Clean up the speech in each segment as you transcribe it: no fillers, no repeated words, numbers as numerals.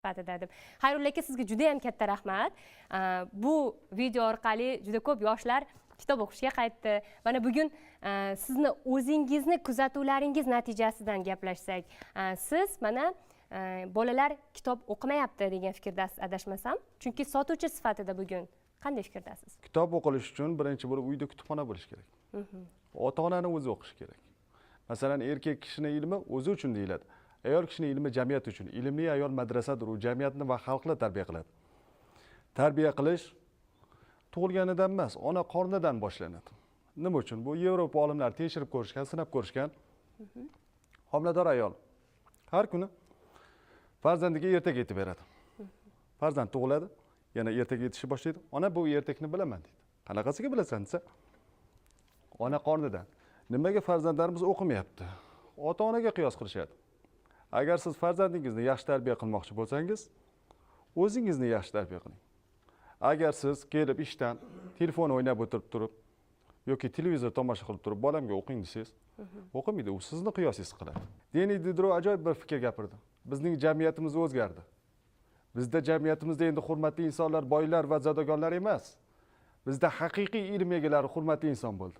Sifatida deb. Xayrulla aka, sizga juda yam katta rahmat. Bu video orqali juda ko'p yoshlar kitob o'qishga qaytdi. Mana bugun sizni o'zingizni kuzatuvlaringiz natijasidan gaplashsak, siz mana bolalar kitob o'qimayapti degan fikrdasiz, adashmasam. Chunki sotuvchi sifatida bugun qanday fikirdasiz? Kitob o'qilishi uchun birinchi bo'lib uyda kutubxona bo'lishi kerak, ota onani o'zi o'qishi kerak. Masalan, erkak kishini ilmi o'zi uchun deyiladi, ayol kishini ilmi jamiyat uchun. Ilmli ayol madrasadir, u jamiyatni va xalqni tarbiya qiladi. Tarbiya qilish tug'ilganidan emas, ona qornidan boshlanadi. Nima uchun? Bu Yevropa olimlari tekshirib ko'rishgan, sinab ko'rishgan. Homilador ayol har kuni farzandiga ertak aytib beradi. Farzand tug'iladi, yana ertak aytishni boshlaydi. "Ona, bu ertakni bilaman", deydi. "Qanaqasiga bilasan?" desa, ona qornidan. Nimaga farzandlarimiz o'qimayapti? Ota onaga qiyos qilishadi. Agar siz farzandingizni yaxshi tarbiya qilmoqchi bo'lsangiz, o'zingizni yaxshi tarbiya qiling. Agar siz kelib ishdan telefon o'ynab o'tirib turib yoki televizor tomosha qilib turib, bolamga o'qing desangiz, o'qimaydi, u sizni qiyosingiz qiladi. Deni Didro ajoyib bir fikr gapirdi: bizning jamiyatimiz o'zgardi, bizda, jamiyatimizda endi hurmatli insonlar boylar va zodagonlar emas, bizda haqiqiy ilm egalari hurmatli inson bo'ldi.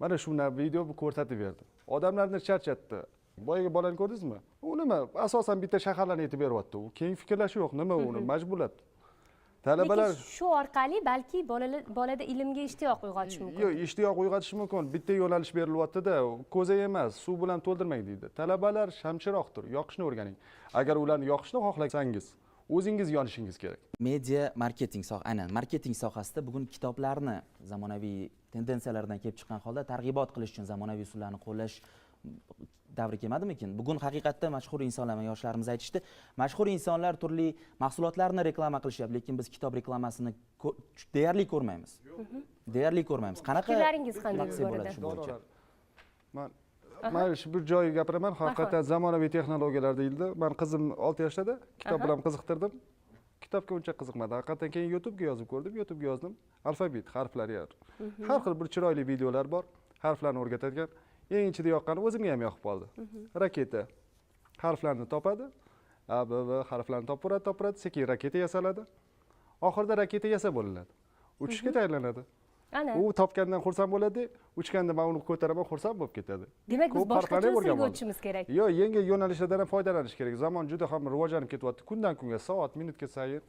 Mana shu video bu ko'rsatib berdi, odamlarni charchatdi. Boyagi bolani ko'rdingizmi? U nima, asosan bitta shaharlarni aytib beryapti, u keng fikrlashi yo'q. Nima, uni majburlabdi talabalar. Lekin shu orqali balki bolada ilmga ishtiyoq uyg'otish mumkin. Yo'q, ishtiyoq uyg'otish mumkin, bitta yo'nalish berilyaptida. Ko'za emas, suv bilan to'ldirmang deydi. Talabalar shamchiroqdir, yoqishni o'rganing. Agar ularni yoqishni xohlasangiz, o'zingiz yonishingiz kerak. Media marketing soha, aynan marketing sohasida bugun kitoblarni zamonaviy tendensiyalardan kelib chiqqan holda targ'ibot qilish uchun zamonaviy usullarni qo'llash davri kelmadimikin? Bugun haqiqatda mashhur insonlar va yoshlarimiz aytishdi, mashhur insonlar turli mahsulotlarni reklama qilishyapti, lekin biz kitob reklamasini deyarli ko'rmaymiz, deyarli ko'rmaymiz. Qanaqa Fikrlaringiz qanday bu qilsak bo'ladi borada? shu bo'yicha? Man shu bir joyiga gapiraman. Haqiqatdan zamonaviy texnologiyalar deyildi. Man qizim 6 yoshda, kitob bilan qiziqtirdim, kitobga uncha qiziqmadi haqiqatdan. Keyin YouTubega yozib ko'rdim, YouTubega yozdim alfabet harflari, har xil bir chiroyli videolar bor harflarni o'rgatadigan. Eng ichida yoqqani, o'zimga ham yoqib qoldi, raketa harflarni topadi, A, B, V harflarni topaveradi, topaveradi, sekin raketa yasaladi, oxirida raketa yasab bo'linadi, uchishga tayyorlanadi. Ana. U topgandan xursand bo'ladi, uchganda man uni ko'taraman, xursand bo'lib ketadi. Demak, biz Ko'p boshqacha harflarni ham usulga o'rganib oldi. O'tishimiz kerak. Yo'q, yangi yo'nalishlardan ham foydalanish kerak. Zamon juda ham rivojlanib ketyapti, kundan kunga, soat minutga sayin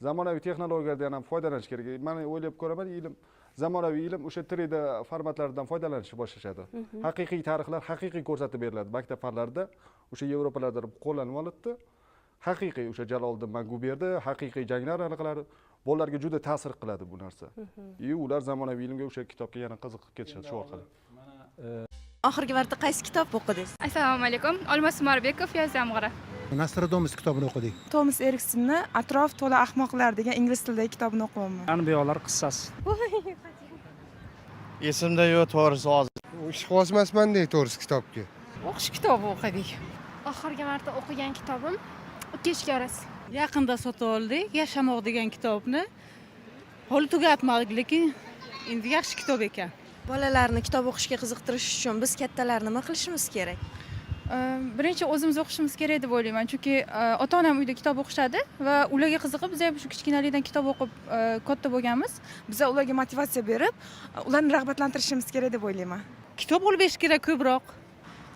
zamonaviy texnologiyalardan ham foydalanish kerak. Man o'ylab ko'raman, ilm, zamonaviy ilm, o'sha 3D formatlardan foydalanishni boshlashadi, haqiqiy tarixlar haqiqiy ko'rsatib beriladi maktab fanlarida. O'sha Yevropalarda qo'llanib olinibdi haqiqiy o'sha Jaloliddin Manguberdi, haqiqiy janglar anaqalari bolalarga juda ta'sir qiladi bu narsa и ular zamonaviy ilmga, o'sha kitobga yana qiziqib ketishadi shu orqali. Oxirgi marta qaysi kitob o'qidingiz? Assalomu alaykum. Olmos Umarbekov, "Yoz yomg'iri". Nostradamus kitobini o'qidik. Tomas Eriksonni "Atrof to'la ahmoqlar" degan ingliz tilidagi kitobini o'qiyapman. Anbiyolar qissasi. Esimda yo'q, to'g'risi, hozir. Ishqibozmasman dey to'g'risi kitobga. O'qish kitobi o'qidik. Oxirgi marta o'qigan kitobim "Ikki eshik orasi". Yaqinda sotib oldik "Yashamoq" degan kitobni. Holi tugatmadik, lekin endi yaxshi kitob ekan. Bolalarni kitob o'qishga qiziqtirish uchun biz kattalar nima qilishimiz kerak? Birinchi o'zimiz o'qishimiz kerak deb o'ylayman, chunki ota onam uyda kitob o'qishadi va ularga qiziqib biz ham shu kichkinalikdan kitob o'qib katta bo'lganmiz. Biza ularga motivatsiya berib, ularni rag'batlantirishimiz kerak deb o'ylayman. Kitob olib berish kerak ko'proq.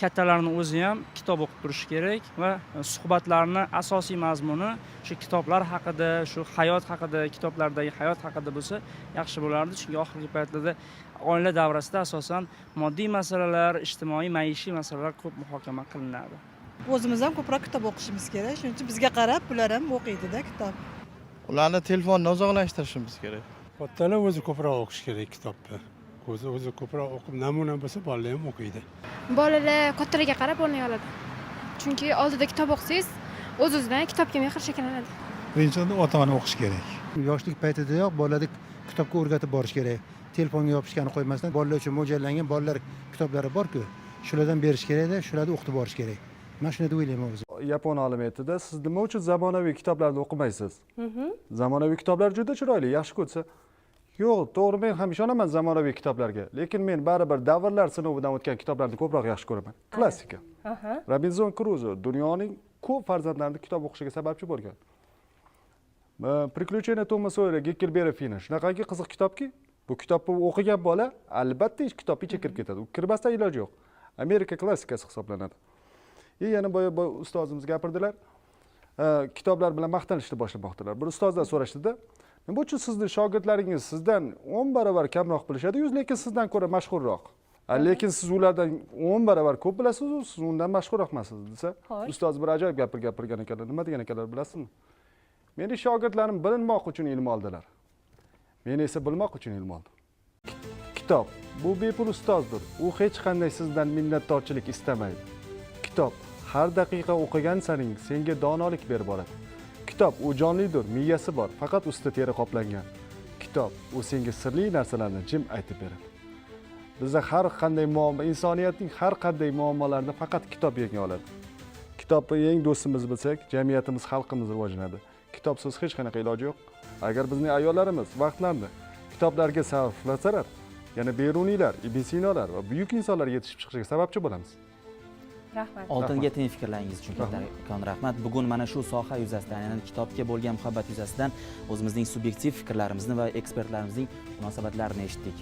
Kattalarni o'zi ham kitob o'qib turishi kerak va suhbatlarni asosiy mazmuni shu kitoblar haqida, shu hayot haqida, kitoblardagi hayot haqida bo'lsa yaxshi bo'lardi, chunki oxirgi paytlarda oila davrasida asosan moddiy masalalar, ijtimoiy, maishiy masalalar ko'p muhokama qilinadi. O'zimiz ham ko'proq kitob o'qishimiz kerak, shuning uchun bizga qarab bular ham o'qiydida kitob. Ularni telefondan uzoqlashtirishimiz kerak. Kattalar o'zi ko'proq o'qish kerak kitobni. O'zi ko'proq o'qib namuna bo'lsa, bolalar ham o'qiydi. Bolalar kattalarga qarab o'rnay oladi, chunki oldida kitob o'qisangiz, o'z o'zidan kitobga mehr shakllanadi. Birinchi o'rinda ota ona o'qish kerak. Yoshlik paytidayoq bolani kitobga o'rgatib borish kerak. Telefonga yopishgani qo'ymasdan, bolalar uchun mo'ljallangan bolalar kitoblari bor-ku, shulardan berish kerakda, shularni o'qitib borish kerak. Man shunday deb o'ylayman o'zim. Yapon olimi aytdida: "Siz nima uchun zamonaviy kitoblarni o'qimaysiz? Zamonaviy kitoblar juda chiroyli, yaxshi ko'rsa". Yo'q, to'g'ri, men ham ishonaman zamonaviy kitoblarga, lekin men baribir davrlar sinovidan o'tgan kitoblarni ko'proq yaxshi ko'raman, klassika. Robinzon Kruzo dunyoning Ko'p farzandlarni kitob o'qishiga sababchi bo'lgan. "Приключения Тома Сойера", Geklberi Finni shunaqangi qiziq kitobki, bu kitobni o'qigan bola albatta kitobni ichiga kirib ketadi, u kirmasdan iloji yo'q. Amerika klassikasi hisoblanadi. И yana boya ustozimiz gapirdilar, kitoblar bilan maqtanishni boshlamoqdilar. Bir ustozdan so'rashdida, nima uchun sizni shogirdlaringiz sizdan 10 barobar kamroq bilishadi, lekin sizdan ko'ra mashhurroq, lekin siz ulardan 10 barobar ko'p bilasizu, siz undan mashhurroq emassiz, desa, ustoz bir ajoyib gapir gapirgan ekanlar. Nima degan ekanlar, bilasizmi? "Meni shogirdlarim bilinmoq uchun ilm oldilar, men esa bilmoq uchun ilm oldim." Kitob bu bepul ustozdir, u hech qanday sizdan minnatdorchilik istamaydi. Kitob har daqiqa o'qigan saring senga donolik berib boradi. Kitob u jonlidir, miyasi bor, faqat usti teri qoplangan. Kitob u senga sirli narsalarni jim aytib beradi. Bizda har qanday muammo, insoniyatning har qanday muammolarini faqat kitob yenga oladi. Kitobni eng do'stimiz bilsak, jamiyatimiz, xalqimiz rivojlanadi. Kitobsiz hech qanaqa iloji yo'q. Agar bizning ayollarimiz vaqtlarini kitoblarga sarflasalar, yana Beruniylar, Ibn Sinolar va buyuk insonlar yetishib chiqishiga sababchi bo'lamiz. Rahmat. Oltinga teng fikrlaringiz uchun kattakon rahmat. Bugun mana shu soha yuzasidan, ya'ni kitobga bo'lgan muhabbat yuzasidan o'zimizning subyektiv fikrlarimizni va ekspertlarimizning munosabatlarini eshitdik.